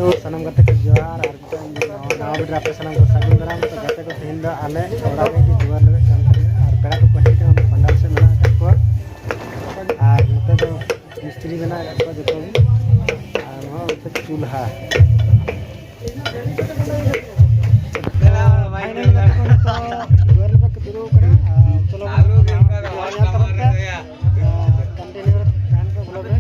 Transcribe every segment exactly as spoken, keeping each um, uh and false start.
ᱛᱚ ᱥᱟᱱᱟᱢ ᱜᱟᱛᱮ ᱠᱚ ᱡᱚᱦᱟᱨ, ᱟᱨ ᱢᱤᱫᱴᱟᱝ ᱱᱟᱣᱟ video ᱨᱮ ᱟᱯᱮ ᱥᱟᱱᱟᱢ ᱠᱚ ᱥᱟᱹᱜᱩᱱ ᱫᱟᱨᱟᱢ᱾ ᱛᱚ ᱜᱟᱛᱮ ᱠᱚ, ᱛᱮᱦᱮᱧ ᱫᱚ ᱟᱞᱮ ᱚᱲᱟᱜ ᱨᱮ ᱜᱮ ᱡᱩᱣᱟᱹᱨ ᱞᱟᱹᱜᱤᱫ ᱠᱟᱱ ᱛᱟᱞᱮᱭᱟ, ᱟᱨ ᱯᱮᱲᱟ ᱠᱚᱠᱚ ᱦᱮᱡ ᱟᱠᱟᱱᱟ, ᱯᱟᱱᱰᱟᱞ ᱥᱮᱫ ᱢᱮᱱᱟᱜ ᱟᱠᱟᱫ ᱠᱚᱣᱟ᱾ ᱟᱨ ᱱᱚᱛᱮ ᱫᱚ ᱢᱤᱥᱛᱨᱤ ᱢᱮᱱᱟᱜ ᱟᱠᱟᱫ ᱠᱚᱣᱟ ᱡᱚᱛᱚ ᱜᱮ᱾ ᱟᱨ ᱱᱚᱣᱟ ᱦᱚᱸ ᱪᱩᱞᱦᱟ᱾ ᱯᱷᱟᱭᱱᱟᱞ ᱜᱟᱛᱮ ᱠᱚ ᱱᱤᱛᱚᱜ ᱡᱩᱣᱟᱹᱨ ᱞᱮᱠᱟ ᱠᱚ ᱫᱩᱲᱩᱵ ᱟᱠᱟᱱᱟ᱾ ᱟᱨ ᱪᱚᱞᱚ, ᱱᱚᱣᱟ ᱧᱮᱞ ᱛᱟᱵᱚᱱ ᱯᱮ᱾ ᱟᱨ continue ᱛᱟᱦᱮᱱ ᱯᱮ vlog ᱨᱮ᱾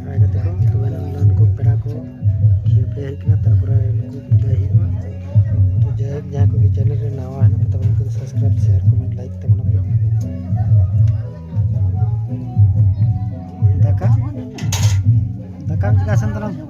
ᱦᱳᱭ ᱜᱟᱛᱮ ᱠᱚ, ᱛᱚᱵᱮ ᱱᱚᱜᱼᱚᱭ ᱱᱩᱠᱩ ᱯᱮᱲᱟ ᱠᱚ ᱠᱷᱮᱯ ᱨᱮ ᱦᱮᱡ ᱠᱟᱱᱟ, ᱛᱟᱨᱯᱚᱨᱮ ᱱᱩᱠᱩ ᱵᱤᱫᱟᱹᱭ ᱦᱩᱭᱩᱜᱼᱟ᱾ ᱛᱚ ᱡᱟᱭᱦᱳᱠ, ᱡᱟᱦᱟᱸᱭ ᱠᱚᱜᱮ channel ᱨᱮ ᱱᱟᱣᱟ ᱦᱮᱱᱟᱜ ᱯᱮ ᱛᱟᱵᱚᱱᱟ, ᱩᱱᱠᱩ ᱫᱚ subscribe, share, comment, like ᱛᱟᱵᱚᱱᱟ ᱯᱮ᱾ ᱫᱟᱠᱟ, ᱫᱟᱠᱟ ᱢᱤᱫ ᱜᱷᱟᱥ ᱮᱢ ᱛᱟᱞᱟᱝ᱾